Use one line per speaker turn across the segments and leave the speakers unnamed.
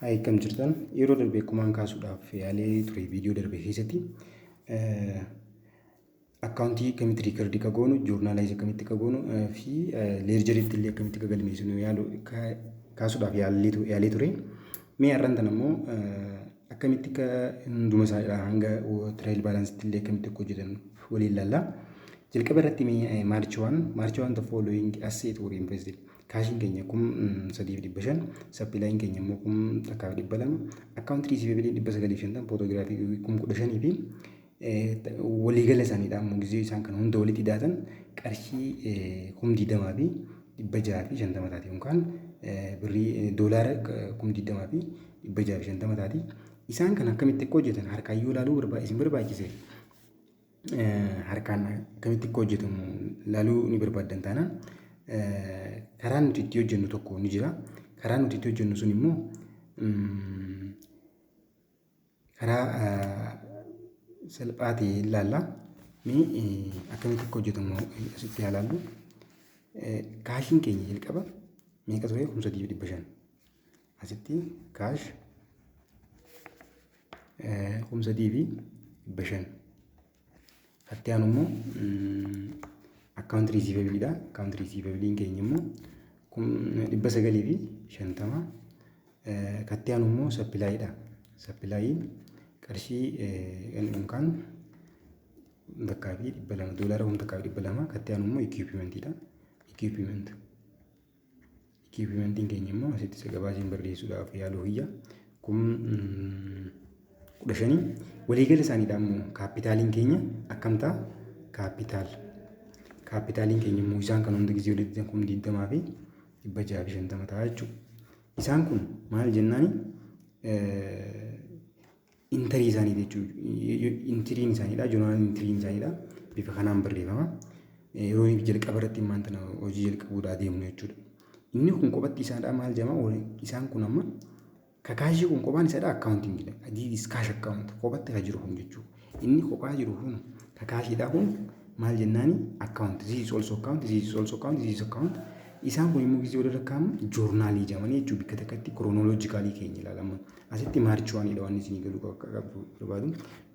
Haa, akkam jirtan? Yeroo darbe akkumaan kaasuudhaaf yaalee ture, viidiyoo darbe keessatti accountii akkamitti recordii akka goonu, journalize akkamitti akka goonu fi ledgeritti illee akkamitti akka galmeessinu yaalu kaasuudhaaf yaalee ture. Mee har'aan tana immoo akkamitti akka hunduma isaa hanga trial balanceitti illee akkamitti akka hojjetan waliin ilaalla. Jalqaba irratti mee March 1, March 1, the following asset were invested. Cashiin keenya 3,500, supplyiin keenya immoo 1,200, account receivableiin 950, photographyii 15,000 fi waliigala isaaniidha immoo gizee isaan kan hunda walitti hidhaatan qarshii 20,650 taati yookaan birrii doolaara 20,650 taati. Isaan kan akkamitti akka hojjetan harkaan yoo ilaaluu isin barbaachise, harkaan akkamitti akka hojjetamu ilaaluu ni barbaaddan taanaan, karaan nuti itti hojjennu tokko ni jira. Karaan nuti itti hojjennu sun immoo karaa salphaa ta'e ilaalla. Mee akkamitti akka hojjetamu asitti haa ilaallu. Cashiin keenya jalqaba meeqa ture? 3,500. Asitti cash 3,500. Itti aanu immoo account receivableiidha. Account receivableiin keenya immoo 950. Katti aanu immoo supplyiidha. Supplyiin qarshii yookaan 1,200, doolaara 1,200. Katti aanu immoo equipmentiidha. Equipment. Equipmentiin keenya immoo asitti isa gabaasiin barreessuudhaaf yaaluu hiyya. 15,000. Waliigala isaaniidha immoo capitaliin keenya akkam ta'a? Capital. Capitaliin keenya immoo isaan kan hunda gisee walitti 20,650 ta'a jechuudha. Isaan kun maal jennaani? Entry isaanii jechuudha. Entryiin isaaniidha. Journal entryiin isaaniidha. Bifa kanaan barreeffama. Yeroo jalqaba irratti maanta hojii jalqabuudhaa deemnu jechuudha. Inni kun kophatti isaadha maal jedhama? Isaan kun amma ka cashii kun kophaan isaadha accountingidha. This cash account kophatti kan jiru kun jechuudha. Inni kophaa jiru kun ka cashiidha kun maal jennaani? Account. This is also account. This is also account. This is account. Isaan kun immoo gisee walirra kaa'amu journalii jedhamanii jechuudha. Bakka takkatti chronologicalii keenya ilaalama. Asitti March 1dha waan isinii galuu qabu barbaadu.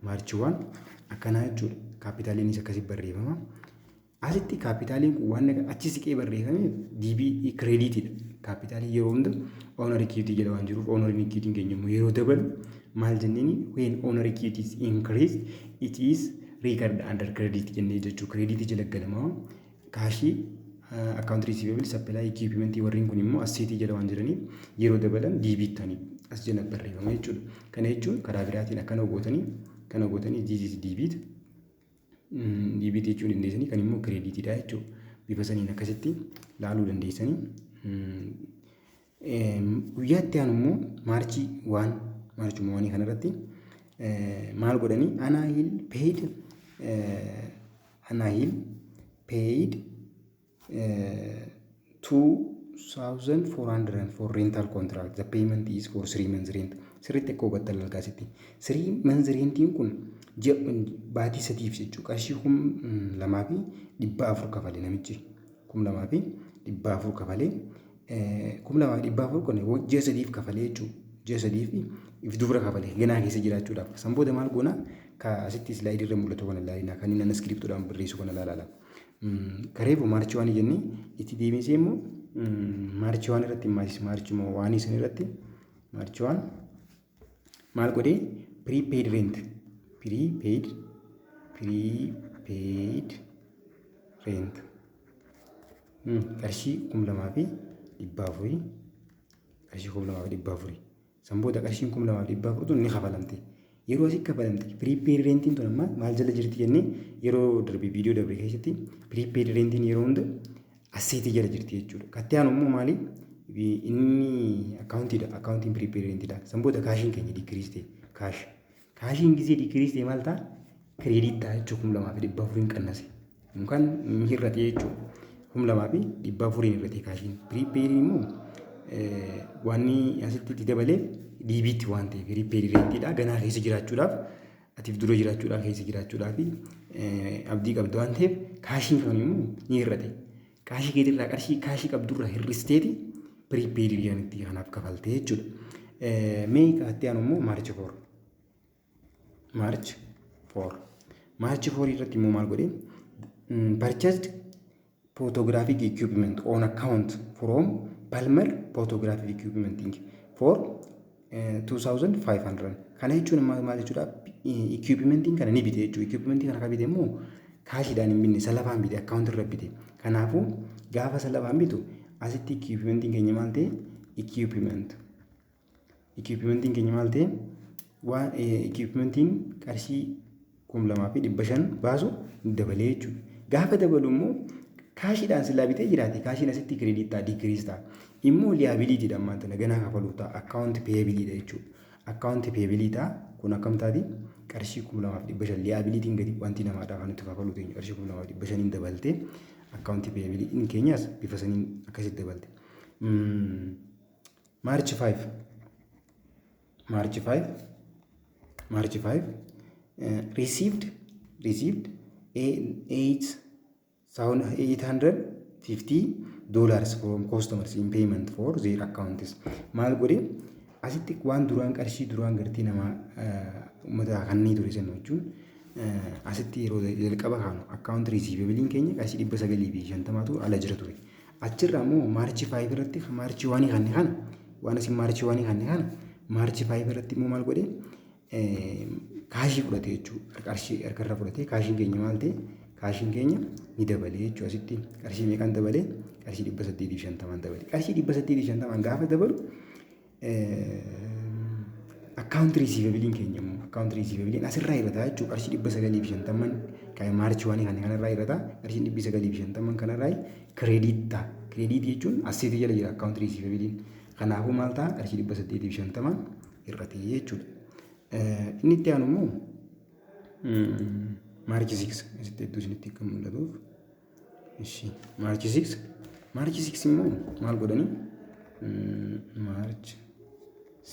March 1 akkanaa jechuudha. Capitaliinis akkasitti barreeffama. Asitti capitaliin kun waan achi siqee barreeffame debit creditiidha. Capitalii yeroo hunda owner equity jedha waan jiruuf, owner equityiin keenya immoo yeroo dabalu maal jenneeni? When owner equity is increased, it is record under credit jennee jechuudha. Creditii jala galamaa. Cashii, account receivable, supply, equipment warreen kun immoo assetii jala waan jiraniif yeroo dabalan debit ta'anii as jala barreeffama jechuudha. Kana jechuun karaa biraatiin akkana gootanii, kana gootanii, this is debit, debit jechuu dandeessanii, kan immoo creditiidha jechuudha. Bifa saniin akkasitti laaluu dandeessanii. Guyyaa itti aanu immoo March 1, Marchuma oneii kanarratti maal godhanii? Anahil paid 2,400 for rental contract. The payment is for 3 months rent. Sirriitti akka hubattan lalgaasitti. 3 months rentiin kun ji'a baatii sadiif jechuudha. Qarshii 2,400 kafale namichi. 2,400 kafalee, 2,400 kun ji'a sadiif kafalee jechuudha. Ji'a sadiif if dubra kafalee ganaa keessa jiraachuudhaaf. San booda maal goona? Ka asitti slideii irra mul'atu kana ilaalina. Kan inni iskiriptuudhaan barreessu kana ilaalaa. Kareefu March 1 jennee itti deebisee immoo March 1 irratti, March 1 san irratti, March 1 maal godhee? Prepaid rent, prepaid rent qarshii 2,400, qarshii 2,400. San booda qarshiin 2,400 tun ni kafalamte. Yeroo asii kafalamte, prepaid rentiin tun amma maal jala jirti jennee yeroo darbe, viidiyoo darbe keessatti? Prepaid rentiin yeroo hunda assetii jala jirti jechuudha. Katti aanu immoo maali? Inni accountiidha. Accountiin prepaid rentiidha. San booda cashiin keenya decrease ta'e. Cash. Cashiin gisee decrease ta'e maal ta'a? Credit ta'a jechuudha. 2,400n qannase. Yookaan ni hir'ate jechuudha. 2,400n hir'ate cashiin. Prepaidiin immoo wanni asitti itti dabaleef debit waan ta'eef, prepaid rentiidha. Ganaa keessa jiraachuudhaaf, atiif dura jiraachuudhaaf, keessa jiraachuudhaaf abdii qabdu waan ta'eef, cashiin kan immoo ni hir'ate. Cashii keetirraa, qarshii cashii qabdurraa hir'isteeti prepaidii jedhanitti kanaaf kafaltee jechuudha. Mee itti aanu immoo March 4. March 4. March 4 irratti immoo maal godhee? Purchased photographic equipment on account from Palmer Photographic Equipment Inc. for 2500. Kana jechuun maal jechuudha? Equipmentiin kana ni bite jechuudha. Equipmentii kana kan bite immoo cashiidhaan hin binne, salafaan bite, account irra bite. Kanaafuu gaafa salafaan bitu asitti equipmentiin keenya maal ta'e? Equipment. Equipmentiin keenya maal ta'e? Waan equipmentiin qarshii 2500 baasu dabalee jechuudha. Gaafa dabalu immoo cashiidhaan silaa bitee jiraate cashiin asitti credit ta'a, decrease ta'a. Immoo liabilitydha, ammaan tana ganaa kafaluuf ta'a, account payableiidha jechuudha. Account payable ta'a. Kun akkam taati? Qarshii 2500 liabilityn gadi wanti namaadhaa kan nuti kafaluu teenyu qarshii 2500n dabaltee, account payableiin keenyas bifa saniin akkasitti dabalte. March 5, March 5, March 5 received $850 from customers in payment for their accounts. Maal godhe asitti? Waan duraan qarshii duraan gartii namaa uummata kanneen ture sana jechuun asitti yeroo jalqaba kaanu account receivableiin keenya qarshii 950tu ala jira ture. Achirraa immoo March 5 irratti March 1 kanne kana, waan asin March 1 kanne kana, March 5 irratti immoo maal godhe? Cash fudhate jechuudha. Qarshii harkarra fudhate. Cashiin keenya maal ta'e? Cashiin keenya ni dabalee jechuudha. Asitti qarshii meeqaan dabalee? Qarshii 850n dabale. Qarshii 850n gaafa dabalu account receivableiin keenya immoo, account receivableiin asirraa hir'ata jechuudha. Qarshii 950n kan March 1 kana kanarraa hir'ata. Qarshiin 950n kanarraa credit ta'a. Credit jechuun asset jala jira account receivableiin. Kanaafuu maal ta'a? Qarshii 850n hir'ate jechuudha. Inni itti aanu immoo March 6. Asitti hedduu isinitti akka mul'atuuf. Ishi March 6, March 6 immoo maal godhanii? March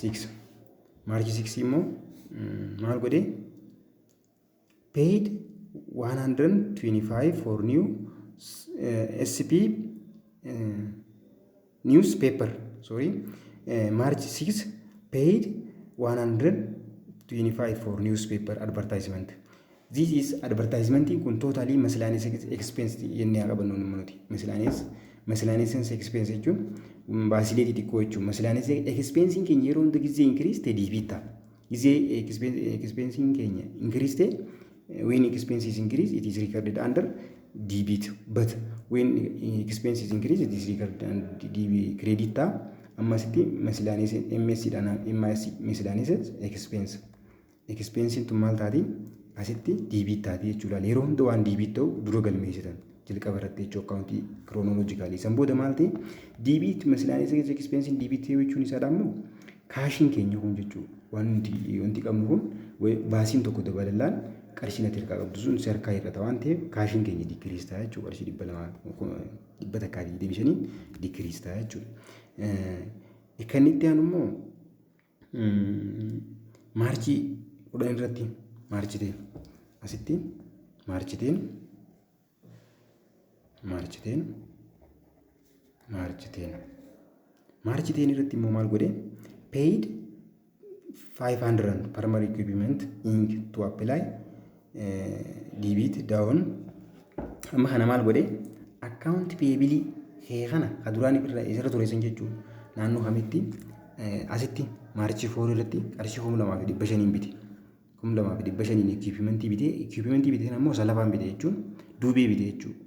6, March 6 immoo maal godhee? Paid 125 for new SP newspaper, sorry, March 6 paid 125 for newspaper advertisement. This is advertisementiin kun totally miscellaneous expense jennee haa qabannu nuti. Miscellaneous expense jechuun baasilee xixiqqoo jechuun. Miscellaneous expensiin keenya yeroo hunda gizee increase ta'e debit ta'a. Gizee expensiin keenya increase ta'e, when expense is increase, it is recorded under debit, but when expense is increase, it is recorded under DB credit ta'a. Ammasitti miscellaneous MS dhaan, MS miscellaneous expense. Expensiin tun maal taati? Asitti debit taati jechuudha. Yeroo hunda waan debit ta'u dura galmeessitan jalqaba irratti jechuu, account chronologically. San booda maal ta'e? Debit miscellaneous expensiin debit ta'e jechuun isaadha immoo cashiin keenya kun jechuudha. Waan nuti wanti qabnu kun baasiin tokko dabalallaan qarshiin ati harkaa qabdu sun si harkaa hir'ata waan ta'eef cashiin keenya decrease ta'a jechuudha. Qarshii 200, 125n decrease ta'a jechuudha. Kan itti aanu immoo March 10 irratti, March 10, asitti March 10, March 10, March 10, March 10 irratti immoo maal godhe? Paid 500 primary equipment inc to apply debit down. Amma kana maal godhe? Account payable kee kana ka duraan irra ture san jechuudha. Naannoo kamitti? Asitti March 4 irratti qarshii 2500n bite. 2500n equipmentii bitee, equipmentii bitee ammoo salafaan bite jechuun duubee bite jechuudha.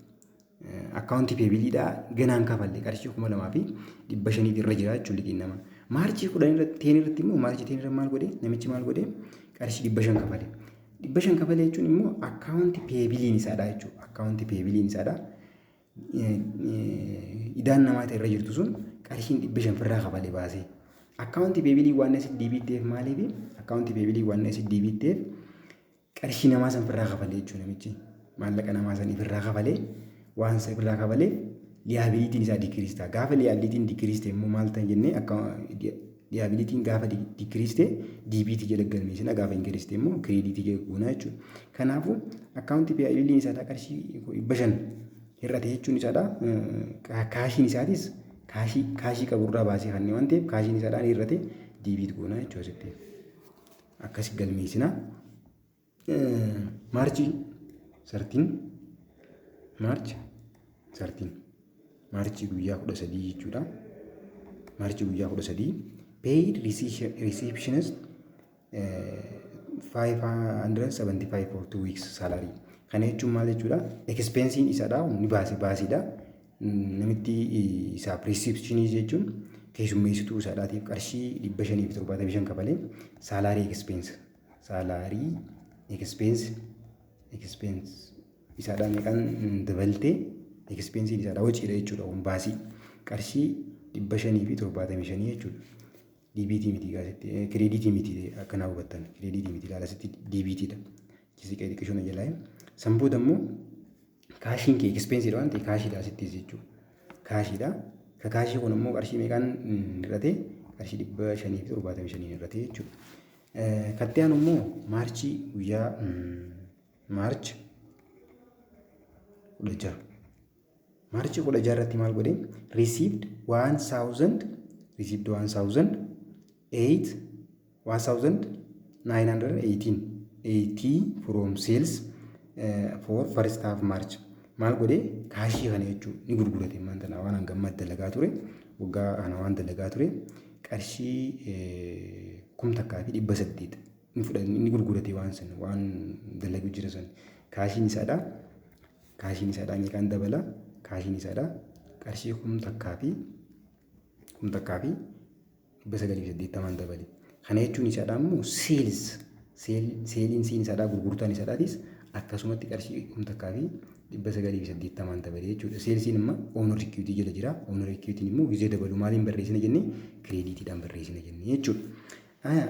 Account payableiidhaa ganaan kafalle qarshii 2500 irra jira jechuudha liqiin namaa. March 10 irratti, 10 irratti immoo, March 10 irratti maal godhe namichi? Maal godhe? Qarshii 500 kafale. 500 kafale jechuun immoo account payableiin isaadha jechuudha. Account payableiin isaadha. Idaan namaa irra jirtu sun qarshiin 500 firraa kafale baasee. Account payable waan asitti debit ta'eef maaliif? Account payable waan asitti debit ta'eef qarshii namaa san firraa kafalee jechuudha namichi. Maallaqa namaa san firraa kafalee, waan isa firraa kafaleef liabilityn isaa decrease ta'a. Gaafa liabilityn decrease ta'e immoo maal ta'a jennee? Akka liabilityn gaafa decrease ta'e debit jala galmeessina, gaafa increase ta'e immoo credit jala goona jechuudha. Kanaafuu account payableiin isaadhaa qarshii 500 hir'ate jechuun isaadha. Cashiin isaatis cash qaburraa baasee kanneen waan ta'eef cashiin isaadhaan hir'ate. Debit goonaa jechuudha asitti. Akkas galmeessina. March 13, March 13, March guyyaa 13 jechuudha. March guyyaa 13 paid receptionist 575 for 2 weeks salary. Kana jechuun maal jechuudha? Expensiin isaadha, ni baase, baasiidha. Namitti isaaf receptionist jechuun keessummeessituu isaadhaatiif qarshii 575 kafalee salary expense, salary expense isaadhaa meeqaan dabaltee? Expensiin isaadha waciidha jechuudha, kun baasii qarshii 575 jechuudha. Debitii miti gaasitti, creditii miti, akkanaa hubattan, creditii miti, ilaala asitti debitiidha. Siqee xiqqishoon jalaa. San booda immoo cashiin kee expensiidha waan ta'e cashiidha asittis jechuudha. Cashiidha. Ka cashii kun immoo qarshii meeqaan hir'ate? Qarshii 575 hir'ate jechuudha. Katti aanu immoo March guyyaa March 16. March 16 irratti maal godhe? Received 1000, received 1008, 1918 80 from sales for first half March. Maal godhe? Cashii kana jechuun ni gurgurate. Maanta waan hangammaa dalagaa ture, waggaa kana waan dalagaa ture, qarshii 1800 ni fudhate, ni gurgurate waan sana, waan dalagu jira sana. Cashiin isaadha. Cashiin isaadha meeqaan dabala? Cashiin isaadha qarshii 1980n dabale. Kana jechuun isaadha immoo sales, salesiin isaadha, gurgurtaan isaadhaatis akkasumatti qarshii 1980n dabale jechuudha. Salesiin immoo owner equity jala jira. Owner equityn immoo gizee dabalu maaliin barreessina jennee? Creditiidhaan barreessina jennee jechuudha.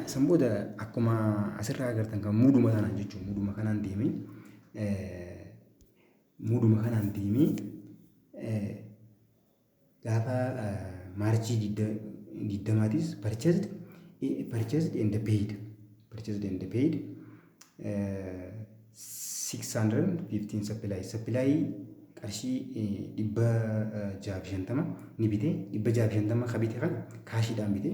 San booda akkuma asirraa agartan kan muuduma kanaan jechuudha. Muuduma kanaan deemee gaafa March 20maatis purchased and paid 615 supply, supply qarshii 650 ni bite. 650 ka bite kana cashiidhaan bite.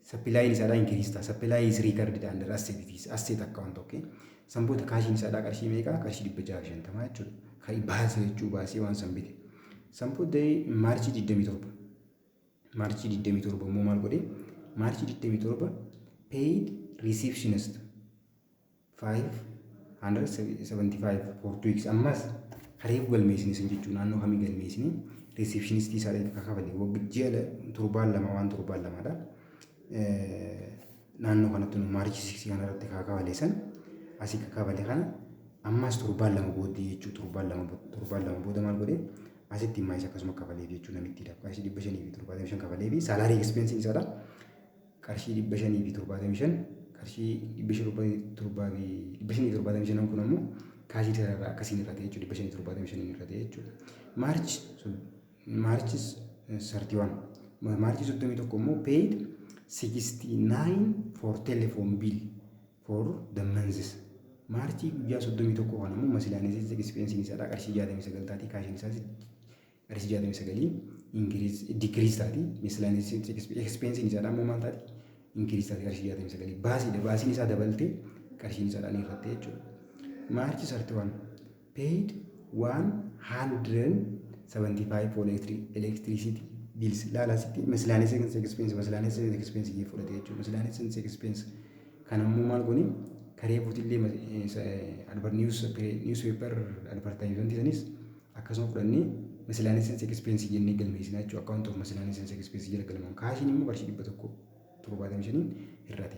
Supplyin isaadhaa increase ta'a. Supply is recorded under asset, it is asset account, okay. San booda cashiin isaadhaa qarshii meeqa? Qarshii 650 jechuudha. Kan baasee jechuu, baasee waan san bite. San booda March 27, March 27 immoo maal godhe? March 27 paid receptionist 575 for 2 weeks. Ammas kareef galmeessine sun jechuun naannoo kamii galmeessine? Receptionistii isaadhaaf kakafale ji'a torbaan lama, waan torbaan lamaadha. Naannoo kanatti nu March 6 kanarratti kakafale san, asii kakafale kana ammas torbaan lama booddee jechuudha. Torbaan lama booda maal godhe? Asitti immoo isa akkasuma kafaleef jechuudha namittiidhaaf qarshii 575 kafalee fi salary expensiin isaadha. Qarshii 575, qarshii 575 kun ammoo cashii isaarraa akkasiin irra ta'e jechuudha, 575 irra ta'e jechuudha. March 31, March 31 immoo paid 69 for telephone bill for the months. March guyyaa 31 kan ammoo miscellaneous expensiin isaadha qarshii 69 taati, cashiin isaas qarshii 69 increase, decrease taati. Miscellaneous expensiin isaadha ammoo maal taati? Increase taati, qarshii 69. Baasiidha, baasiin isaa dabaltee qarshiin isaadhaan irratti jechuudha. March 31 paid 175 for electricity bills. Laala asitti miscellaneous expense, miscellaneous expense fudhate jechuudha. Miscellaneous expense kan ammoo maal gooni? Karee fuutillee newspaper advertisement sanis akkasuma fudhannee miscellaneous expense jennee galmeessina jechuudha. Account of miscellaneous expense jala galmamu. Cashiin immoo qarshii 175n hir'ate.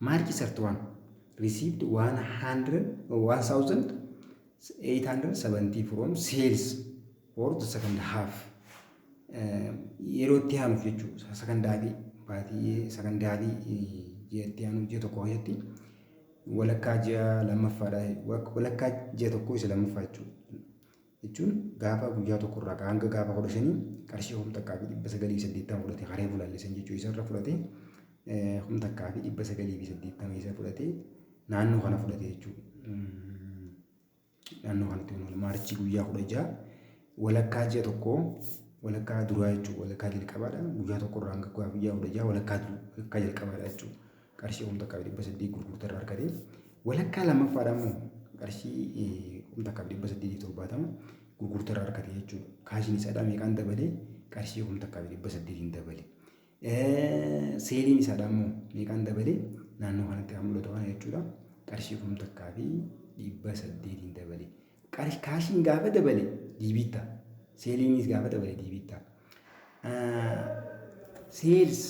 March 31 received 100 1870 from sales for the second half. Yeroo itti aanuuf jechuudha. Second halfii baatii, second halfii ji'a itti aanu, ji'a tokko keessatti walakkaa ji'a lammaffaadha. Walakkaa ji'a tokko isa lammaffaa jechuudha. Jechuun gaafa guyyaa tokko irraa hanga gaafa 15 qarshii 1980 fudhate, haree fulaallisan jechuudha. Isarra fudhate, 1980 isa fudhate, naannoo kana fudhate jechuudha. Naannoo kanatti March guyyaa 16 walakkaa ji'a tokkoo, Walakkaa duraa jechuudha. Walakkaa jalqabaadha. Guyyaa tokko irraa hanga guyyaa 16 walakkaa jalqabaadha jechuudha. Qarshii 1800 gurgurtaa irraa argate. Walakkaa lammaffaadha immoo qarshii 1870 gurgurtaa irraa argate jechuudha. Cashiin isaadha meeqaan dabalee? Qarshii 1800 dabale. Saleiin isaadha immoo meeqaan dabalee? Naannoo kanatti kan mul'atu kana jechuudha. Qarshii 1800 dabale. Cashiin gaafa dabale debit ta'a. Saleiinis gaafa dabale debit ta'a. Sales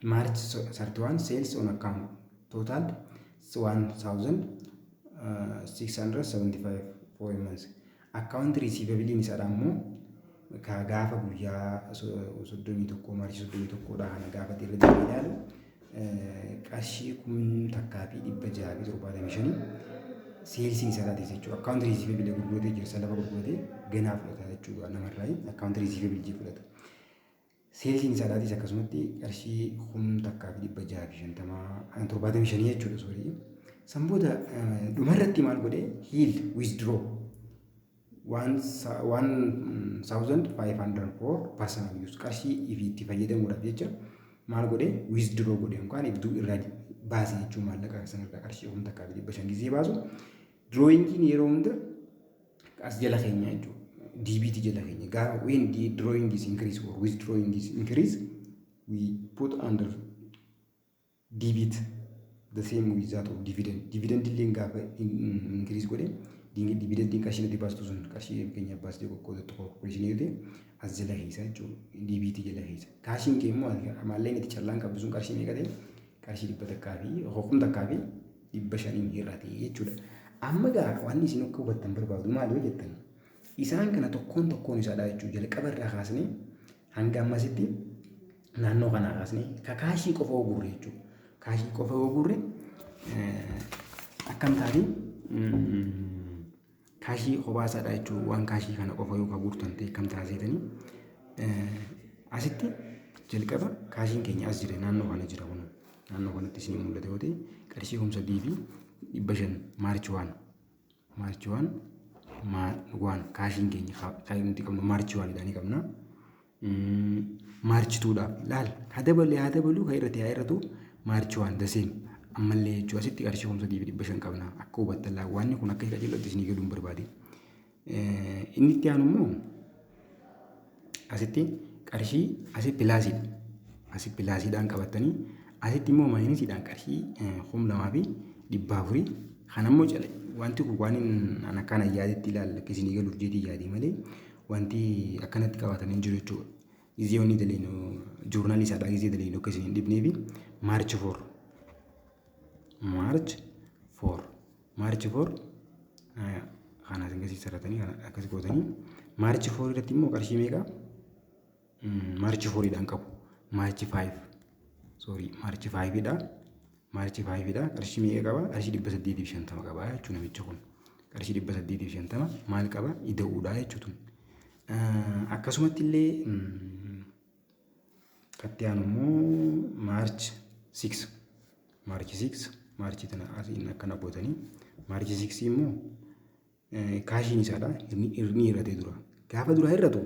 March 31, sales on account total 1675 for a month. Account receivable isaadha immoo ka gaafa guyyaa 31, March 31dha kana gaafa irra deemee ilaalu qarshii 1675 salesiin isaadhaati jechuudha. Account receivable gurguratee jira, lafa gurguratee ganaa fudhata jechuudha namarraa account receivable fudhata. Salesiin isaadhaatis akkasumatti qarshii 1650, 75 jechuudha, sorry. San booda dhumarratti maal godhee? He'll withdraw 1500 for personal use. Qarshii ifii itti fayyadamuudhaaf jecha maal godhee? Withdraw godhe yookaan ibduu irraa baase jechuun maallaqa sanarraa qarshii 1500 gizee baasu drawingiin yeroo hunda as jala keenya jechuudha. Debit jala keenya gaafa when the drawing is increase or withdrawing is increase, we put under debit, the same with that of dividend. Dividend illee gaafa increase godhe, dividendiin qarshii nuti baastu sun qarshii keenya baastee qoqqoodatu corporationii yoo ta'e as jala keessa jechuudha. Debit jala keessa. Cashiin kee immoo maallaqni itti callaan qabdu sun qarshii meeqa ta'e? Qarshii 100,500n hir'ate jechuudha. Amma gaa wanni isin akka hubattan barbaadu maali yoo jettan, isaan kana tokkoon tokkoon isaadha jechuudha. Jalqaba irraa kaasnee hanga ammasitti naannoo kanaa kaasnee ka cashii qofa ogurre jechuudha. Cashii qofa ogurre akkam taate? Cashii kophaa isaadha jechuudha. Waan cashii kana qofa yoo guurtan ta'e akkam taasisetanii? Asitti jalqaba cashiin keenya as jira, naannoo kana jira. Kun naannoo kanatti isin mul'ate yoo ta'e qarshii 3500 March 1, March 1 cashiin keenya kan nuti qabnu March 1dha ni qabna. March 2dhaaf laal, haa dabalu, haa dabalu, kan irratti haa irratu, March 1 the same ammallee jechuudha. Asitti qarshii 3500 qabna. Akka hubattan laa, wanni kun akka qajeelatti isinii galuun barbaade. Inni itti aanu immoo asitti qarshii asi plusiidha. Asi plusiidhaan qabatanii asitti immoo minusiidhaan qarshii 2400. Kan ammoo cale wanti kun waan an akkana yaadetti ilaalla akka isinii galuuf jeetii yaadee malee wanti akkanatti qabatanii hin jiru jechuudha. Gizee wanni daleenu journalii isaadhaa gizee daleenu akka isin hin dhibnee fi March 4, March 4, March 4 kana akkasii sarratanii akkas gootanii March 4 irratti immoo qarshii meeqa? March 4dhaan qabu. March 5, sorry, March 5dha. March 5dha. Qarshii meeqa qaba? Qarshii 850 qaba jechuudha namichi kun. Qarshii 850 maal qaba? Ida'uudha jechuudha. Akkasumatti illee katti aanu immoo March 6, March 6, March tana asiin akkana gootanii March 6 immoo cashiin isaadha inni hir'atee dura. Gaafa dura hir'atu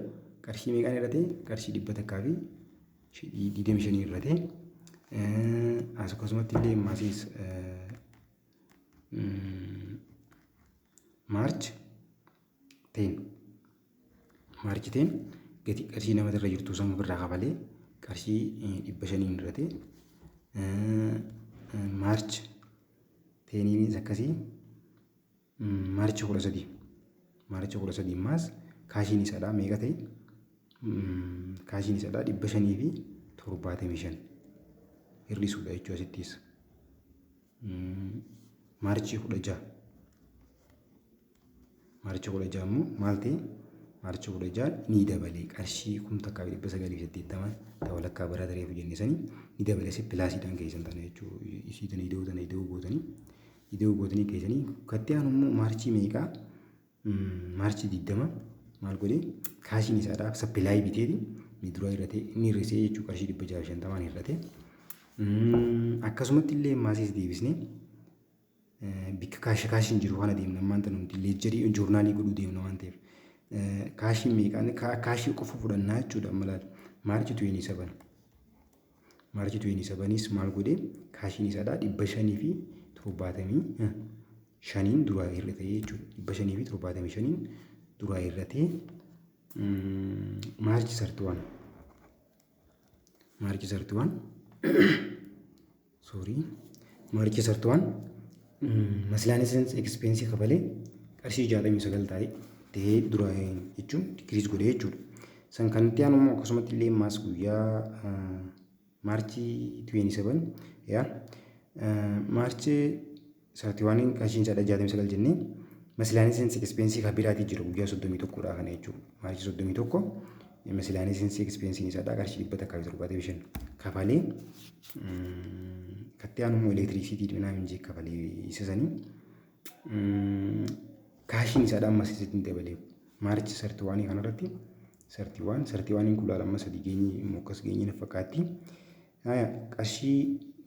qarshii meeqaan hir'ate? Qarshii 125 hir'ate. Akkasumatti illee maasiis March 10, March 10 gatii qarshii nama irra jirtu sana ofirraa kafalee qarshii 500n hir'ate. March 10iinis akkasii. March 13, March 13 ammaas cashiin isaadha meeqa ta'e? Cashiin isaadha 575 hir'isuudha jechuudha asittis. March 16, March 16 immoo maal ta'e? March 16 ni dabale, qarshii 1980 ta walakkaa bara tareefu jenne sanii ni dabale. Asi plusiidhaan keessan tana jechuudha. Isii tana ida'uu, tana ida'uu gootanii, ida'uu gootanii keessanii. Katti aanu immoo March meeqaa? March 20 maal godhee? Cashiin isaadhaaf supply biteeti miduraa hir'ate, inni hir'isee jechuudha, qarshii 650n hir'ate. Akkasumatti illee maasiis deebisnee bikka cash cashiin jiru kana deemna. Ammaan tana nuti ledgerii journalii godhuu deemna waan ta'eef. Cashii meeqaan cashii qofa fudhannaa jechuudha amma laal. March 27. March 27 maal godhee? Cashiin isaadhaa 575n duraa hir'ate jechuudha. 575n duraa hir'atee March 31. March 31, sorry, March 31 miscellaneous expensii kafalee qarshii 69 ta'ee dura jechuun decrease godhee jechuudha. San kan itti aanu immoo akkasumatti illee ammaas guyyaa March 27, yaa, March 31 qarshiin isaa 69 jennee miscellaneous expensii kan biraatii jira guyyaa 31dha kana jechuudha. March 31 miscellaneous expensiin isaadhaa qarshii 175 kafalee, katti aanu immoo electricity minaamin jee kafalee isa sanii. Cashiin isaadhaa ammas isitti dabalee March 31 kanarratti 31, 31n kun amma sadii geenye immoo akkas geenye na fakkaatti. Qarshii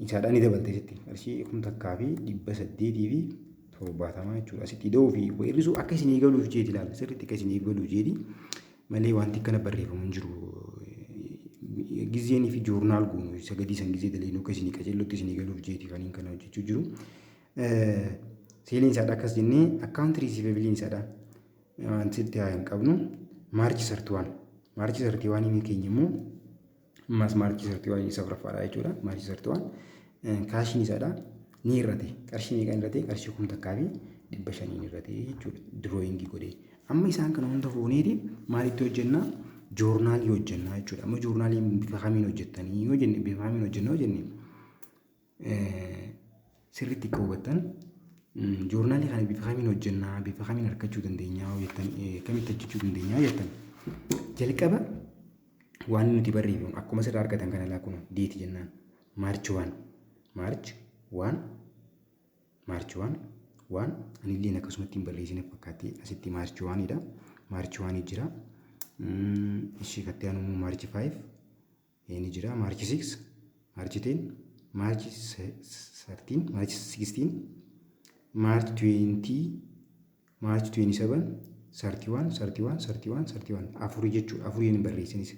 isaadhaa ni dabalte sitti qarshii 1870 jechuudha. Asitti ida'uu fi hir'isuu akka isinii galuuf jeeti ilaala, sirriitti akka isinii galuuf jeeti malee wanti akkana barreeffamu hin jiru. Gizeenii fi journal goonu isa gadii san gizee daleenu akka isinii qajeellotti isinii galuuf jeeti kan kana hojjechuu jiru. Saleiin isaadha akkas jennee, account receivableiin isaadha wanti itti haa hin qabnu. March 31, March 31 keenya immoo ammas March 31 isa afuraffaadha jechuudha. March 31 cashiin isaadha ni hir'ate. Qarshii meeqaan hir'ate? Qarshii 1500n hir'ate jechuudha. Drawingii godhee. Amma isaan kana hunda fuuneeti maalitti hojjennaa? Journalii hojjennaa jechuudha. Amma journalii bifa kamiin hojjettanii yoo jenne, bifa kamiin hojjenna yoo jenne, sirriitti akka hubattan, journalii kana bifa kamiin hojjennaa, bifa kamiin argachuu dandeenyaa jettan, kamitti hojjechuu dandeenyaa jettan, jalqaba waan nuti barreeffamu akkuma asirraa argatan kana laa, kun date jennaan March 1, March 1, March 1 1. Anilleen akkasumatti hin barreessine fakkaatti. Asitti March 1dha, March 1 jira. Ishii katti aanu immoo March 5 ni jira, March 6, March 10, March 13, March 16, March 20, March 27, 31, 31, 31, 31, afurii jechuudha. Afurii hin barreessinis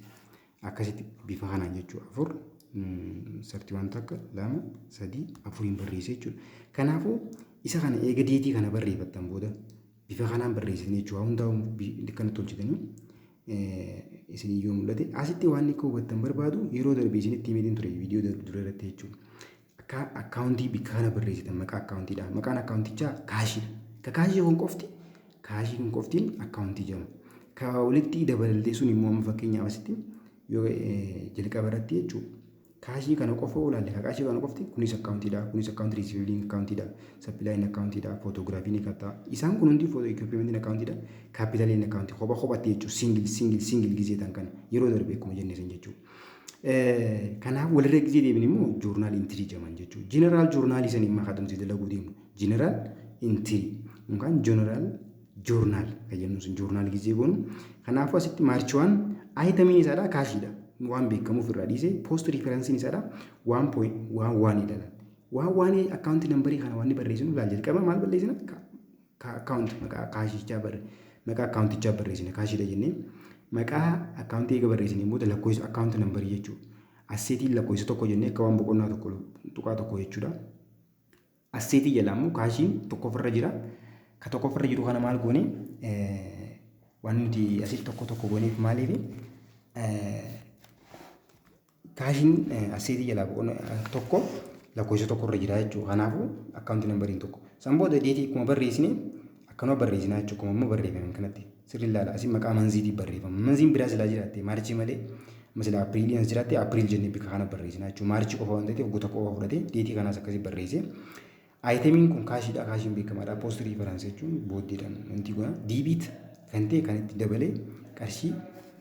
akkasitti bifa kanaan jechuudha. Afur, 31, takka, lama, sadii, afuriin barreesse jechuudha. Kanaafuu isa kana eega dateii kana barreeffattan booda bifa kanaan barreessitanii jechuudha. Hundaa'u kana tolchitanii isin yoo mul'ate asitti waan akka hubattan barbaadu, yeroo darbe isinitti himeetiin ture viidiyoo dura irratti jechuudha. Akka accountii bikka kana barreessitan maqaa accountiidha. Maqaan accountichaa cashiidha. Ka cashii kun qofti, cashii kun qoftiin accountii jedhama. Ka walitti dabalatee sun immoo amma fakkeenyaaf asitti yoo jalqaba irratti jechuudha. Cashii kana qofa olaalle, ka cashii kana qofti kunis accountiidha. Kunis account receivableiin accountiidha. Supplyiin accountiidha. Photographiin akkaata. Isaan kun hundi photo equipmentiin accountiidha. Capitaliin accountii kopha kophatti jechuudha. Single, single, single gizee ta'an kana yeroo darbe akkuma jenne san jechuudha. Kanaaf walirra gizee deebiin immoo journal entry jedhaman jechuudha. General journalii sanii immoo akkaataa nuti dalaguu deemnu. General entry yookaan general journal kan jennu sun journal gizee goonu. Kanaafuu asitti March 1 itemiin isaadha cashiidha. Waan beekamuuf irraa dhiise. Post referenceiin isaadha 1.11 ilaala. One one account numberii kana waan barreessinu ilaal, jalqaba maal barreessina? Account maqaa cashichaa barre, maqaa accountichaa barreessina, cashiidha jennee. Maqaa accountii eega barreessinee booda lakkoofsa account numberii jechuudha. Assetiin lakkoofsa tokko jennee akka waan boqonnaa 1.1 jechuudha. Assetii jala immoo cashiin tokkoffarra jira. Ka tokkoffarra jiru kana maal goone? Waan nuti asitti tokko tokko gooneef maaliif? Cashiin assetii jalaa boqonnaa tokko lakkoofsa tokkorra jira jechuudha. Kanaafuu account numberiin tokko. San booda dateii akkuma barreessine akkanuma barreessinaa jechuudha. Akkuma immoo barreeffame kanatti sirri ilaala. Asii maqaa monthiitiin barreeffama. Monthiin biraa silaa jiraatte Marchii malee amma silaa Apriliin as jiraatte April jennee bika kana barreessinaa jechuudha. Marchii qofa waan ta'eef waggoota qofa fudhatee dateii kanaas akkasii barreesse. Itemiin kun cashiidha. Cashiin beekamaadha. Post reference jechuun booddeedhaan wanti godha. Debit kan ta'e kan itti dabalee qarshii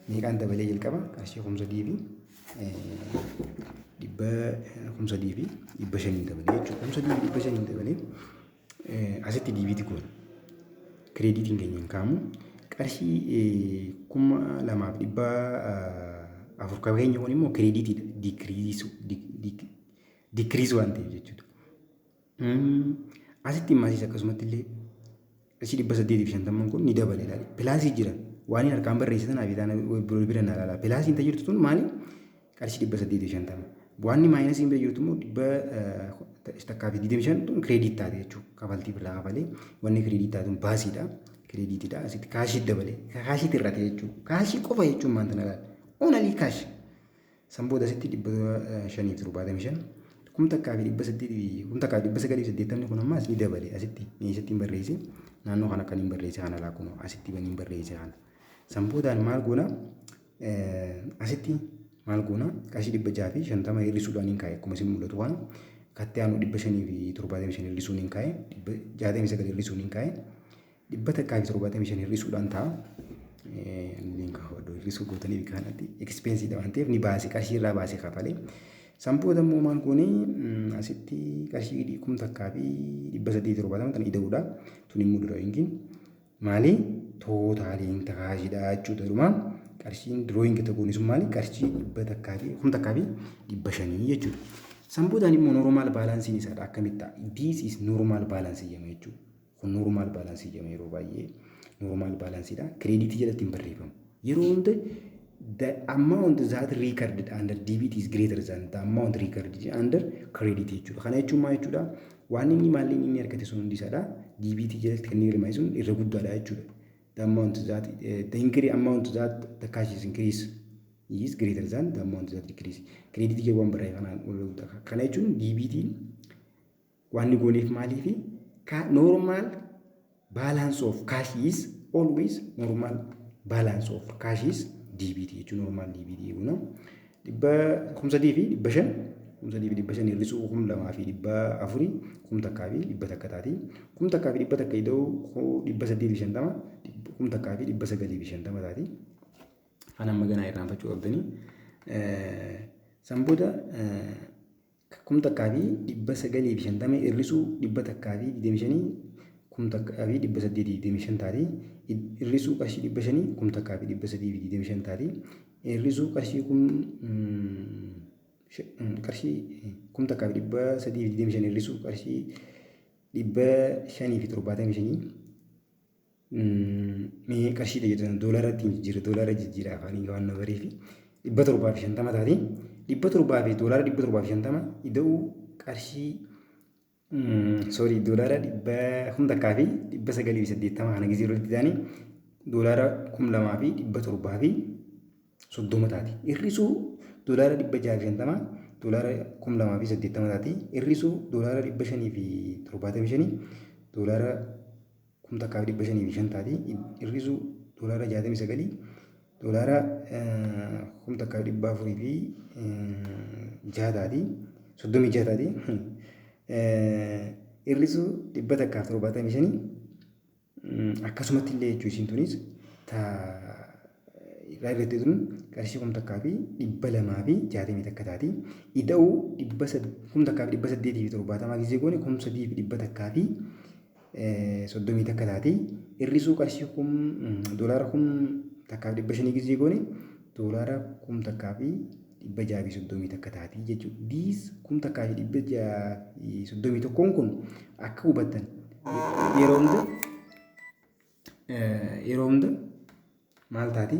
meeqaan dabalee? Jalqaba qarshii 3500n dabalee jechuudha. 3500n dabalee asitti debitii goona. Creditiin keenya hin kaa'amu. Qarshii 2400 keenya kun immoo creditiidha. Decrease waan ta'eef jechuudha. Asitti immaasiis akkasumatti illee qarshii 850n kun ni dabale ilaali. Plusii jira. Waan hin harkaan barreesse tanaaf itaana bira na ilaala. Plusiin ta jirtu tun maali? Qarshii 850. Waan minusiin bira jirtu immoo 125 tun credit taate jechuudha. Kafaltii biraa kafalee wanni credit taate tun baasiidha. Creditiidha. Asitti cashii dabalee cashiitti irrate jechuudha. Cashii qofa jechuun maanta na ilaala. Only cash. San booda asitti 575. 1800, 1980 kun ammaas ni dabale. Asitti meeshatti hin barreesse, naannoo kana kan hin barreesse kana laa, kun asitti ban hin barreesse kana. San boodaan maal goona? Asitti maal goona? Qarshii 650 hir'isuudhaan hin kaa'e. Akkuma isin mul'atu kana katti aanu 575 hir'isuun hin kaa'e, 69 hir'isuun hin kaa'e, 175 hir'isuudhaan ta'a. Inni kaawwadhu hir'isuu gootanii kanatti expensiidha waan ta'eef ni baase, qarshii irraa baase kafalee. San booda immoo maal goone? Asitti qarshii 1870 tan ida'uudha. Tun immoo drawingiin maali? Totaliin cashiidha jechuudha. Dhuma qarshiin drawing ta'uun sun maali? Qarshii dhibba takkaa fi 1500 jechuudha. San boodaan immoo normal balanceiin isaadha akkamitti ta'a? This is normal balance jedhama jechuudha. Kun normal balance jedhama, yeroo baay'ee normal balanceiidha. Creditii jalatti hin barreeffamu. Yeroo hunda the amount that recorded under debit is greater than the amount recorded under credit jechuudha. Kana jechuun maal jechuudha? Waan inni maallaqni inni argate sun hundi isaadha. Debitii jalatti kan inni galmaa'e sun irra guddaadha jechuudha. The amount that the increase amount that the cash is increase is greater than the amount that decrease. Creditii jala waan barreeffame kanaan ol guddaa. Kana jechuun debitii waan inni gooneef maaliifi normal balance of cash is always normal balance of cash is debit jechuun normal debit jechuudha. Dhibba 3500, 3500 hir'isuu 2400, 1100 taati. 1100 ida'uu 850, 1950 taati. Kan amma ganaa irraanfachuu qabdanii. San booda 1950 hir'isuu 125, 1825 taati. Hir'isuu qarshii 500, 1325 taati. Hir'isuu qarshii kum qarshii 1325 hir'isuu qarshii 575 mee qarshii jedhan doolaratti jijjiira, doolaara jijjiira afaanii waan na bareefi 750 taati. Dhibba torbaa fi doolaara 750 ida'uu qarshii, sorry, doolaara dhibba 1980 kana gisee irratti ta'anii doolaara 2730 taati. Hir'isuu doolaara 650, doolaara 2080 taati. Hir'isuu doolaara 575, doolaara 1505 taati. Hir'isuu doolaara 69, doolaara 1406 taati. 36 taati. Hir'isuu 175 akkasumatti illee jechuu isiin tunis irraa irratti tun qarshii 1261 taati. Ida'uu dhibba 1870 gisee goone 3131 taati. Hir'isuu qarshii doolaara 1500 gisee goone doolaara 1631 taati jechuudha. This 1631 kun akka hubattan yeroo hunda maal taati?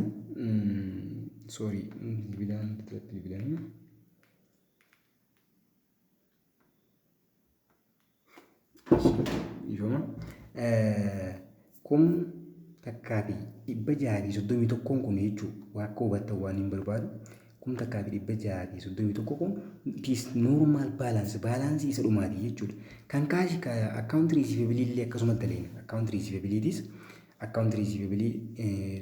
Sorry, bilbilaan bilbilaan ifama. 1631 kun jechuun akka hubattan waan hin barbaadu. 1631 kun it is normal balance, balance isa dhumaati jechuudha. Kan cash account receivable illee akkasumatti daleena. Account receivabilities, account receivable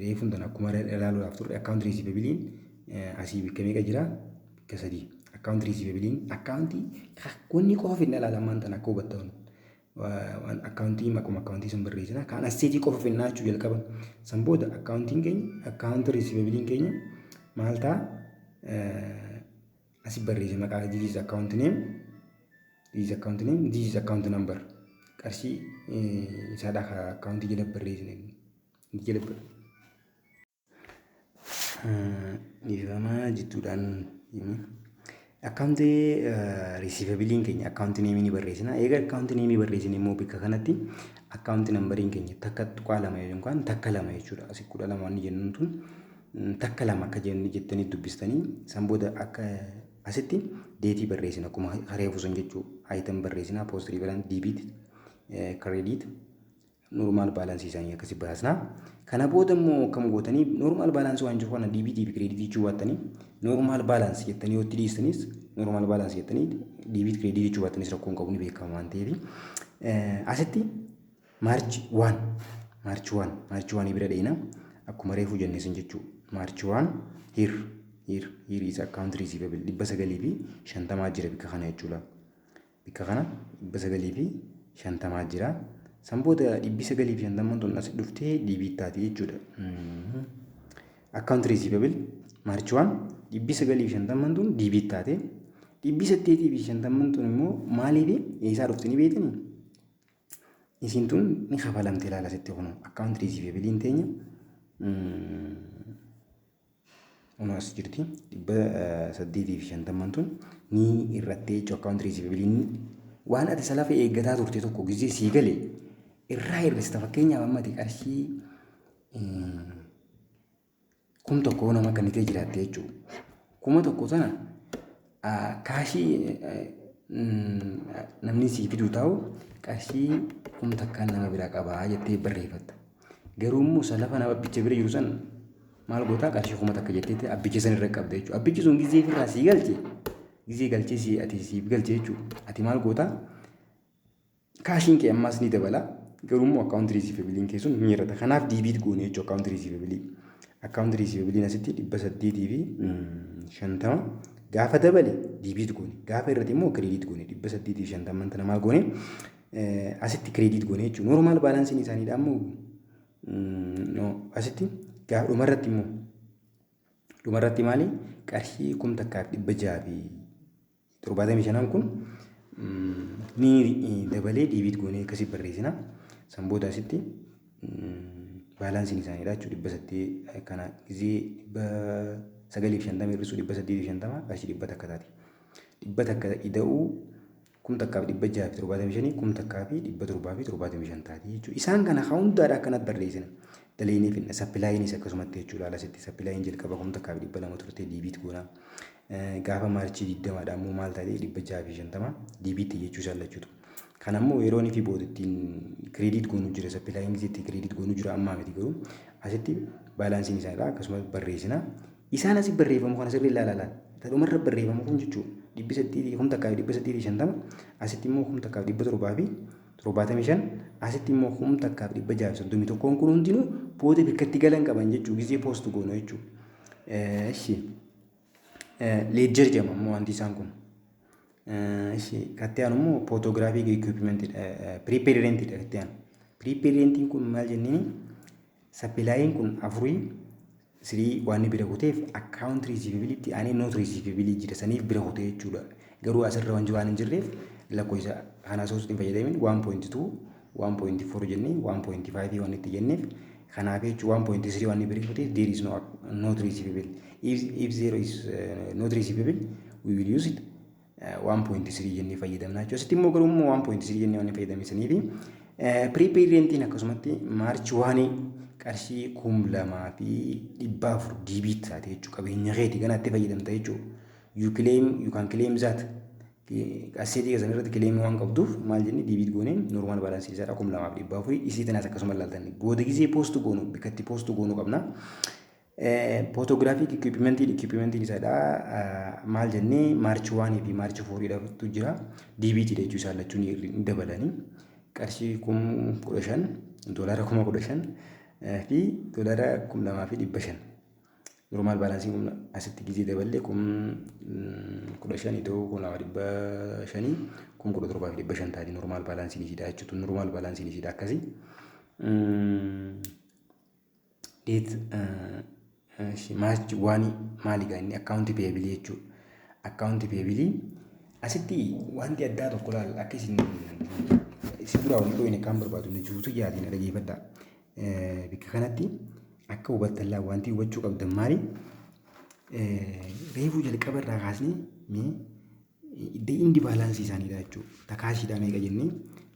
reefuun tan akkuma ilaaluudhaaf turre, account receivable asii bakka meeqa jira? Bakka sadii. Account receivable accountii wanni qofa finna ilaalamaan tan akka hubattan. Accountii maquma accountii sun barreessina. Kan assetii qofa finnaa jechuu jalqaba. San booda accountiin keenya, account receivable keenya maal ta'a? Asi barreesse maqaa, this is account name, this is account name, this is account number. Qarshii isaadha ka accountii jala barreessine jala dhiifamaa jidduudhaan. Account receivableiin keenya account nameii ni barreessina. Egaa account nameii barreessine immoo bakka kanatti account numberiin keenya 1.2 yookaan 1 2 jechuudha. Asii 12 waan jennuun tun 1 2 akka jettanii dubbistanii, san booda akka asitti dateii barreessina, akkuma reefu sun jechuu, item barreessina, post reference, debit, credit, normal balanceii isaanii akkasi baasna. Kana booda immoo akkam gootanii normal balanceii waan jiru kana debitii fi creditii jechuu baattanii, normal balanceii jettanii yoo itti dhiistanis, normal balanceii jettanii debit creditii jechuu baattanis rakkoon qabu, ni beekama waan ta'eef. Asitti March 1, March 1, March 1 bira dheena, akkuma reefu jenne sun jechuu. March 1, here, here, here is account receivable 950 jira bikka kana jechuudha. Bikka kana 950 jira. San booda 950n tun as dhuftee debit taati jechuudha. Account receivable March 1 950n tun debit taate. 850n tun immoo maaliif, eessaa dhufte ni beektanii? Isiin tun ni kafalamte, ilaala asitti kun account receivableiin teenya kun as jirti. 850n tun ni irrattee jechuudha. Account receivableiin waan ati salafa eeggataa turte tokko gizee sii galee irraa hir'ista. Fakkeenyaaf, amma ati qarshii 1000 nama kennitee jiraatte jechuudha. 1000 sana cashii namni sii fiduu taa'u qarshii 1000n nama biraa qabaa jettee barreeffatta. Garuu immoo salafa nama abbicha bira jiru san maal gootaa? Qarshii 1000 jettee abbicha san irra qabda jechuudha. Abbichi sun gizee ofirraa sii galche, gizee galchee sii ati siif galche jechuudha. Ati maal gootaa? Cashiin kee ammas ni dabala. Garuu immoo account receivableiin kee sun ni hir'ata. Kanaaf debit goone jechuudha account receivableii. Account receivableiin asitti 850 gaafa dabale debit goone. Gaafa irratti immoo credit goone. 850 tana maal goone? Asitti credit goone jechuudha. Normal balanceiin isaaniidha ammoo asitti gaafa dhumarratti immoo, dhumarratti maali, qarshii 1675n kun ni dabalee debit goonee akkasii barreessina. San booda asitti balanceiin isaaniidha jechuudha. 800 kana gizee 950 hir'isuu 850 qarshii 100 taati. 100 ida'uu 1675 1775 taati jechuudha. Isaan kana hundaadha akkanatti barreessina. Daleenii finna. Supplyiinis akkasumatti jechuudha. Asitti supplyiin jalqaba 1200 turte, debit goona. Gaafa Marchii 20dha immoo maal taate? 650 debitti jechuu isaan lachuutu. Kana immoo yeroo inni fi booda ittiin credit goonuu jira. Supplyiin itti credit goonuu jira, ammaa miti. Garuu asitti balanceiin isaaniidha akkasumas barreessina. Isaan asii barreeffamu kana sirrii ilaalaa laala. Dhumarra barreeffamu kun jechuudha. 800, 1850, asitti immoo 1775, asitti immoo 1631n kun hundinuu booda bikkatti galan qaban jechuudha, gizee post goonu jechuudha. Ishi ledger jedhama immoo wanti isaan kun. Ishi katti aanu immoo photographic equipmentidha. Prepaid rentidha katti aanu. Prepaid rentiin kun maal jenniini? Supplyiin kun afurii sirii waan bira kuteef account receivableitti aanee note receivableii jira, saniif bira kutee jechuudha. Garuu asirra waan waan hin jirreef lakkoofsa kana osoo hin fayyadamin 1.2, 1.4 jennee 1.5 waan itti jenneef, kanaaf jechuun 1.3 waan bira kuteef there is no note receivable. If there is note receivable, we will use it 1.3 jennee fayyadamna jechuudha. Asitti immoo garuu immoo 1.3 jennee waan fayyadame saniifi prepaid rentiin akkasumatti March 1 qarshii 2400 debit taate jechuudha. Qabeenya keetii kanatti fayyadamta jechuudha. You claim, you can claim that assetii keessan irratti claimii waan qabduuf maal jennee debit goonee normal balanceii isaadha 2400. Isii tanaas akkasuma ilaaltan booda gisee post goonu bikkatti post goonuu qabna. Photographic equipmentiin isaadha maal jennee? March 1 fi March 4dhaatu jira, debitiidha jechuu isaan lachuun ni dabalanii qarshii 15,000, $15,000 fi $2,500. Normal balanceiin kun asitti gizee daballee 15,000 ta'uu 2,500 17,500 taati normal balanceiin isiidha jechuudha. Normal balanceiin isiidha akkasii. Date March 1 maali gaa inni? Account payableii jechuudha. Account payableii asitti wanti addaa tokko laal, akka isin duraa wal dhooyne kan barbaadu ni jirutu yaatiin dhaggeeffadhaa. Bakka kanatti akka hubattan laa, wanti hubachuu qabdan maali? Reefuu jalqaba irraa kaasnee mee The end balance isaaniidha jechuudha. Ta cashiidhaa meeqa jennee,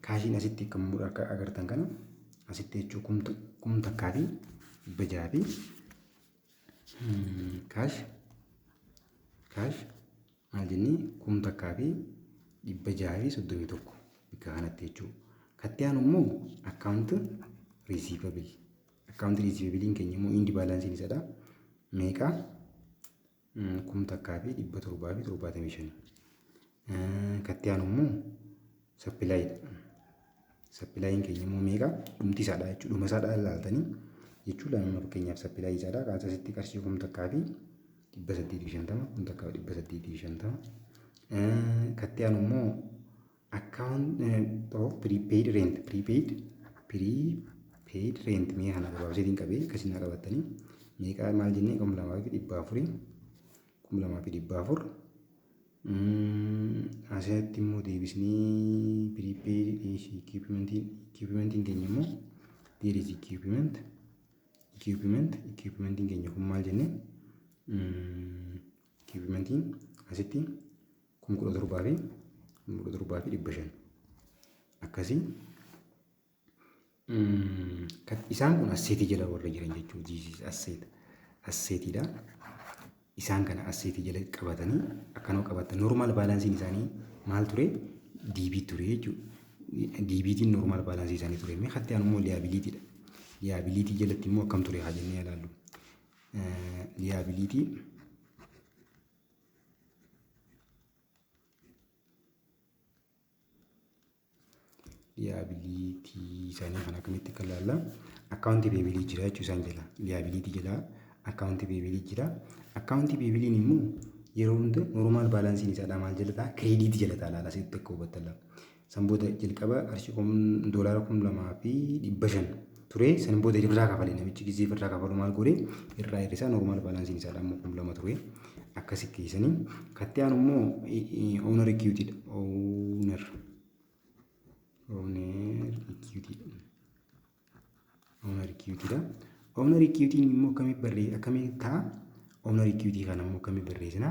cashiin asitti akka agartan kana asitti jechuun 1600 fi cash maal jennee, 1631 bakka kanatti jechuudha. Katti aanu immoo account receivable. Account receivableiin keenya immoo end balanceiin isadha. Meeqa? 1775. Katti aanu immoo supplyiidha. Supplyiin keenya immoo meeqa? Dhumti isaadha jechuudha. Dhuma isaadha ilaaltanii jechuudha. Amma fakkeenyaaf supplyii isaadha. Kaasa asitti qarshii 1850, 1850. Katti aanu immoo account of prepaid rent, prepaid rent. Mee kana gabaabseetiin qabee akkasiin haa qabattanii. Meeqa, maal jennee? 2400, 2400. Asirratti immoo deebisnee prepaid equipmentiin keenya immoo, there is equipmentiin keenya kun maal jennee? Equipmentiin asitti 17,500 akkasii. Isaan kun assetii jala warra jiran jechuudha. This is asset. Assetiidha. Isaan kana assetii jala qabatanii akkanuma qabatan. Normal balanceiin isaanii maal ture? Debit ture jechuudha. Debitiin normal balanceii isaanii ture. Mee hatti aanu immoo liabilityiidha. Liability jalatti immoo akkam ture haa jennee ilaallu. Liability isaanii kan akkamitti akka ilaalla. Account payableii jira jechuu isaan jala. Liability jala account payableii jira. Account payableiin immoo yeroo hunda normal balanceiin isaadhaa maal jala ta'a? Creditii jala ta'a, ilaala asitti akka hubattan lama. San booda jalqaba qarshii doolaara 2500 ture. San booda irraa kafale. Namichi gizee irraa kafalu maal godhe? Irraa hir'isaa. Normal balanceiin isaadhaa immoo 2000 ture. Akkasi keessanii. Katti aanu immoo owner equityiidha. Owner equityiidha. Owner equityiidha. Owner equityiin immoo akkamii barree, akkamii ta'a? Owner equity kana immoo akkamii barreessina?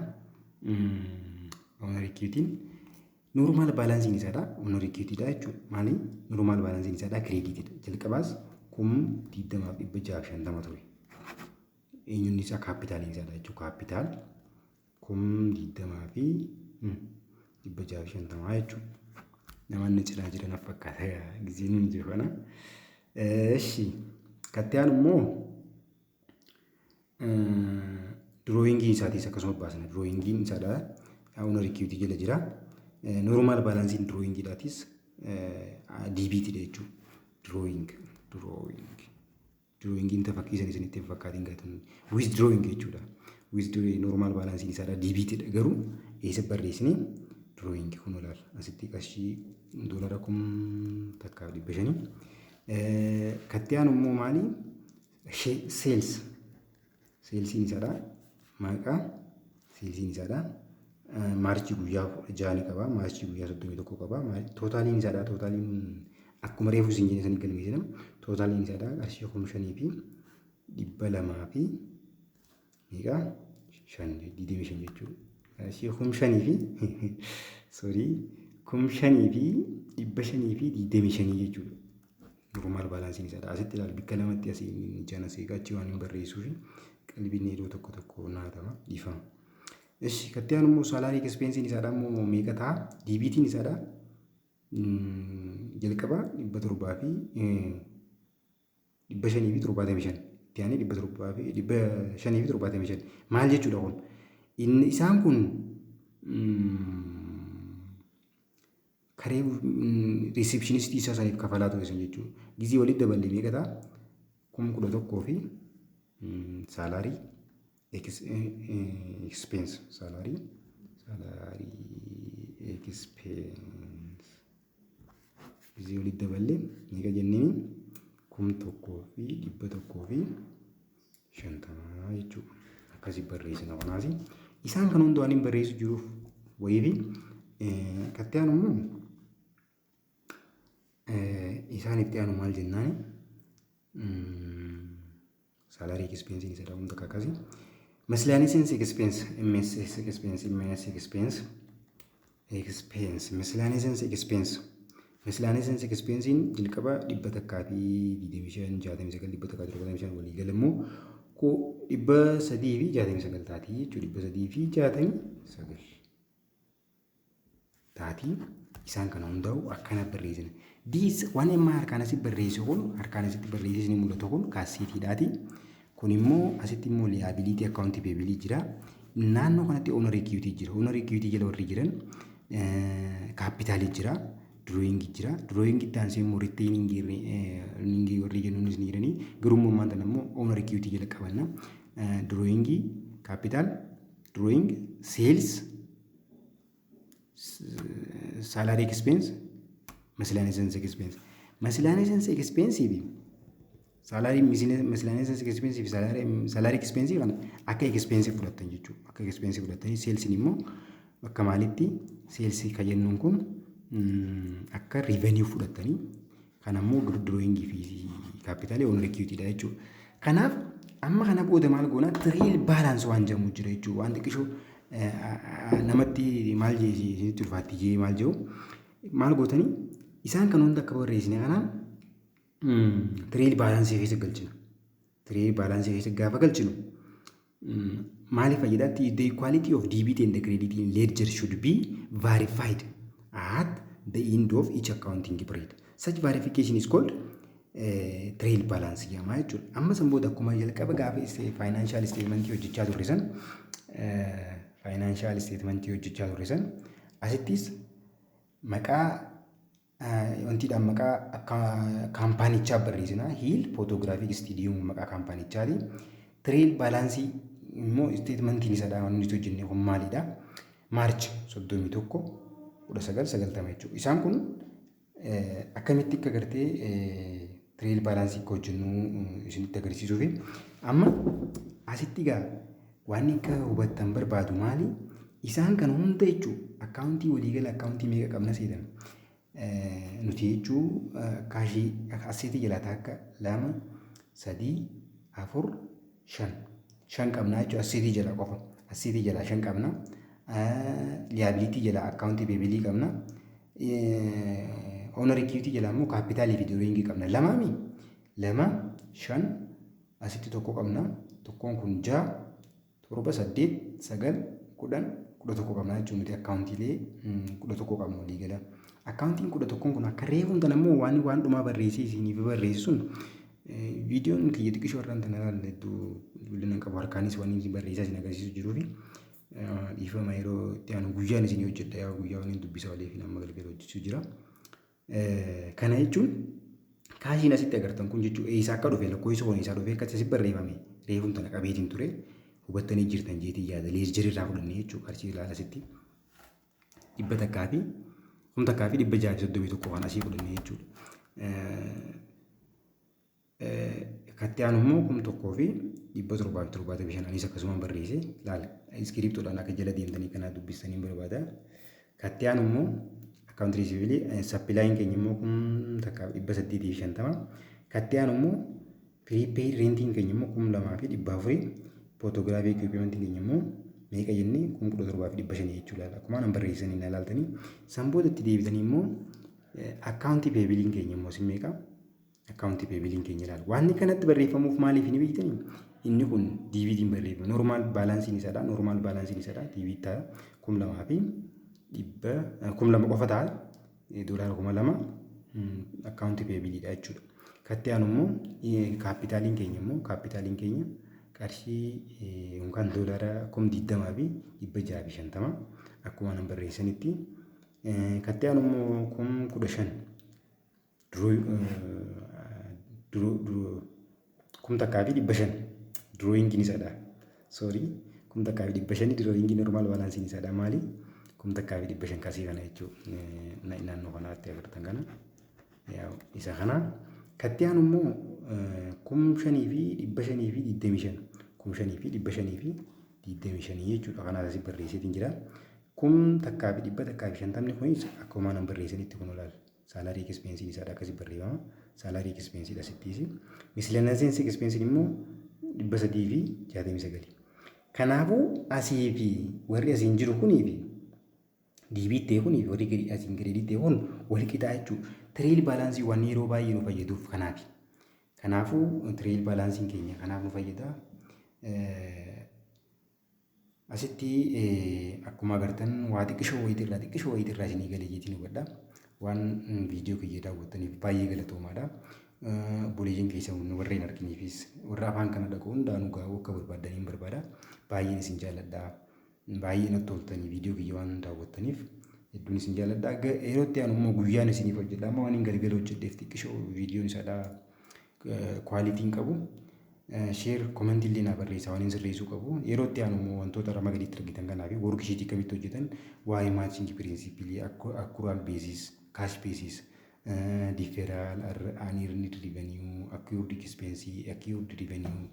Owner equityiin normal balanceiin isaadha. Owner equityiidha jechuudha. Maali? Normal balanceiin isaadha creditiidha. Jalqabaas 20,650 ture. Eenyuun isaa? Capitaliin isaadha jechuudha. Capital 20,650 jechuudha. Namoonni cinaa jiran fakkaata gizeen hin jiru kana. Eshi, katti aanu immoo drawingii isaatis akkasuma baasna. Drawingiin isaadha. Owner equity jala jira. Normal balanceiin drawingiidhaatis debitiidha jechuudha. Drawingiin fakkii san isinitti hin fakkaatiin gaatan withdrawing jechuudha. Withdrawing normal balanceiin isaadha debitiidha, garuu eessa barreessine? Drawing kun ilaala. Asitti qarshii doolara 1500. Katti aanu immoo maali? Sales. Salesiin isaadha. Maqaa salesiin isaadha. Marchii guyyaa 16 ni qaba. Marchii guyyaa 31 qaba. Totaliin isaadha. Totaliin akkuma reefu isin jenne sanii galmeessina. Totaliin isaadha qarshii 5200 fi meeqa? Shan, 25 jechuudha. Qarshii 5000 fi, sorry, 5525 jechuudha. Normal balanceiin isaadha. Asitti ilaali, bakka lamatti asii jana seeqaa achi waan hin barreessuu fi qalbiin yeroo tokko tokko naatama, dhiifama. Ishi, katti aanu immoo salary expenseiin isaadha immoo meeqa ta'a? Debitiin isaadha. Jalqaba 700 fi 575. Itti aanee 775. Maal jechuudha kun? Inni isaan kun karee receptionistii isaa saniif kafalaa ture sun jechuudha. Gizii walitti daballee meeqa ta'a? 11,000 fi salary expense, salary expense gizii walitti daballee meeqa jenneeni? 1150 jechuudha. Akkasii barreessina kanaas. Isaan kan hundaa waan hin barreessu jiruuf wayii fi katti aanu immoo isaan itti aanu maal jennaani? Salary expenseiin isa hunda akkasii. Miscellaneous expense, MS expense, MS expense. Expense, miscellaneous expense. Miscellaneous expensiin jalqaba 125, 69, 175, walii gala immoo 369 taatii jechuudha. 369 taatii. Isaan kana hundaa'u akkana barreessina. This waan amma harkaan asitti barreessu kun, harkaan asitti barreessee isin mul'atu kun assetiidhaati. Kun immoo asitti immoo liability account payable jira. Naannoo kanatti owner equity jira. Owner equity jala warri jiran capitalii jira. Drawing jira. Drawing itti aansee immoo retaining warri jennuunis ni jiranii. Garuu immoo maanta immoo owner equity jala qabanna. Drawing, capital, drawing, sales, salary expense, miscellaneous expense. Miscellaneous expense fi salary, miscellaneous expense fi salary expense kana akka expense fudhattan jechuudha. Akka expense fudhattanii, salesiin immoo bakka maalitti, sales kan jennuun kun akka revenue fudhattanii, kan ammoo drawing fi capitalii owner equity dha jechuudha. Kanaaf amma kana booda maal goona? Trial balance waan jedhamu jira jechuudha. Waan xiqqishoo namatti maal jee isinitti ulfaatti jee maal jedhu, maal gootanii isaan kan hunda akka barreessine kanaan trial balance keessa galchina. Trial balance keessa gaafa galchinu maaliif fayyada? The equality of debit and the credit in ledger should be verified at the end of each accounting period. Such verification is called trial balance jedhama jechuudha. Amma san booda akkuma jalqaba gaafa financial statementii hojjechaa turre san, financial statementii hojjechaa turre san, asittis maqaa wantiidhaan maqaa kaampaanichaa barreessina. Hiil Photographic Studio maqaa kaampaanichaati. Trial balance immoo statementiin isaadha waan nuti hojjenne kun maalidha? March 31, 1990 jechuudha. Isaan kun akkamitti akka gartee trial balance akka hojjennu isinitti agarsiisuufi. Amma asitti egaa waan akka hubattan barbaadu maali? Isaan kan hunda jechuun accountii waliigala accountii meeqa qabna seetan? Nuti jechuu cashii assetii jalaa takka, lama, sadii, afur, shan. Shan qabnaa jechuudha assetii jalaa qofa. Assetii jalaa shan qabna. Liability jalaa account payable qabna. Owner equity jalaa immoo capitalii fi drawingii qabna. Lamaami? Lama, shan, asitti tokko qabna. Tokkoon kun ja'a, torba, saddeet, sagal, 10, 11 qabna jechuudha. Nuti accountiilee 11 qabna waliigala. Accountiin 11n kun akka reefuun tan ammoo waan dhumaa barreessee isiniif barreessu sun, viidiyoon kiyya xiqqishoo irraan tana ilaalle hedduu bilbilina qabu, harkaanis waan inni barreessaa isin agarsiisu jiruu fi dhiifama. Yeroo itti aanu guyyaan isin hojjedha, yaa guyyaa waliin dubbisa waliif amma galgala hojjechuu jira. Kana jechuun cashiin asitti agartan kun jechuun eessaa akka dhufe, lakkoofsa kun eessaa dhufe akka asitti barreeffame reefuun tana qabeetiin ture hubattanii jirtan jeetii yaada. Ledgerii irraa fudhannee jechuudha. Qarshii ilaala, asitti dhibba takkaa fi 1631 kan asii fudhannee jechuudha. Katti aanu immoo 1775 anis akkasuma barreesse ilaala. Iskiriptoodhaan akka jala deemtanii kana dubbistanii barbaada. Katti aanu immoo account receivable supplyin keenya immoo 1850. Katti aanu immoo prepaid rentiin keenya immoo 2400. Photography equipmentiin keenya immoo meeqa jennee? 17,500 jechuudha. Akkuma nan barreessanii na ilaaltanii san booda itti deebitanii immoo account payableiin keenya immoo isin meeqa? Account payableiin keenya ilaala. Wanni kanatti barreeffamuuf maaliif ni beektanii? Inni kun debitiin barreeffama. Normal balanceiin isaadha. Normal balanceiin isaadha. Debit ta'a. 2,100, 2000 qofa ta'a. Doolaara 2000 account payableiidha jechuudha. Katti aanu immoo capitaliin keenya qarshii yookaan doolaara 20,650 akkuma nan barreessanitti. Katti aanu immoo 15,000, 1500 drawingiin isaadha. Sorry, 1500 drawingii, normal balanceiin isaadha maali? 1500 kasii kana jechuudha. Naannoo kanaatti agartan kana. Isa kana. Katti aanu immoo 5525, 5525 jechuudha. Kanaas asii barreesseetiin jira. 1150 kunis akkuma nan barreessanitti kun olaal. Salary expensiin isaadha akkasii barreeffama. Salary expensiidha asittiis. Miscellaneous expensiin immoo 369. Kanaafuu asii fi warri asiin jiru kunii fi Debit ta'e kun warri gadi asiin credit ta'e kun wal qixaa jechuudha. Trial balance waan yeroo baay'ee nu fayyaduuf kanaafi. Kanaafuu trial balanceiin keenya kanaaf nu fayyada. Asitti akkuma agartan waa xiqqishoo wayiitirraa isinii galee jeetiin hubadha. Waan viidiyoo kiyya daawwattaniif baay'ee galatoomaadha. Obboleeyyan keessa warreen arginiifis, warra afaan kana dhaga'u hundaanuu gaa'uu akka barbaadaniin barbaada. Baay'een isin jaalladha. Baay'ee natti toltanii viidiyoo kiyya waan daawwattaniif hedduun isin jaalladha. Yeroo itti aanu immoo guyyaan isiniif hojjedha. Amma waan hin galgala hojjedheef xiqqishoo viidiyoon isaadha quality hin qabu. Share, comment illee naa barreessaa waan hin sirreessuu qabu. Yeroo itti aanu immoo wantoota armaan gaditti argitan kanaa fi worksheet akkamitti hojjetan, waa'ee matching principle, accrual basis, cash basis, deferral, unearned revenue, accrued expense, accrued revenue,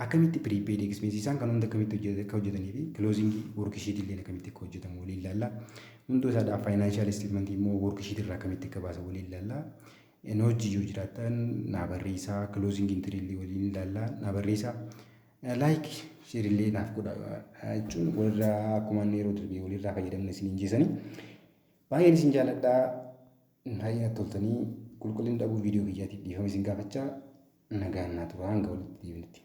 akkamitti prepaid expense, isaan kan hunda akkamitti akka hojjetanii fi closing worksheet illee akkamitti akka hojjetamu waliin ilaalla. Hundoo isaadhaaf financial statement immoo worksheet irraa akkamitti akka baasan waliin ilaalla. Hojii yoo jiraattan naa barreessaa, closing entry illee waliin ilaalla, naa barreessaa. Like, share illee naaf godha jechuun walirraa akkuma inni yeroo darbee walirraa fayyadamne isiniin jeessanii. Baay'een isin jaalladhaa. Baay'ee natti toltanii. Qulqullina dhabuu viidiyoo kiyyaatiif dhiifama isin gaafachaa, nagaan naa tura hanga walitti deebinutti.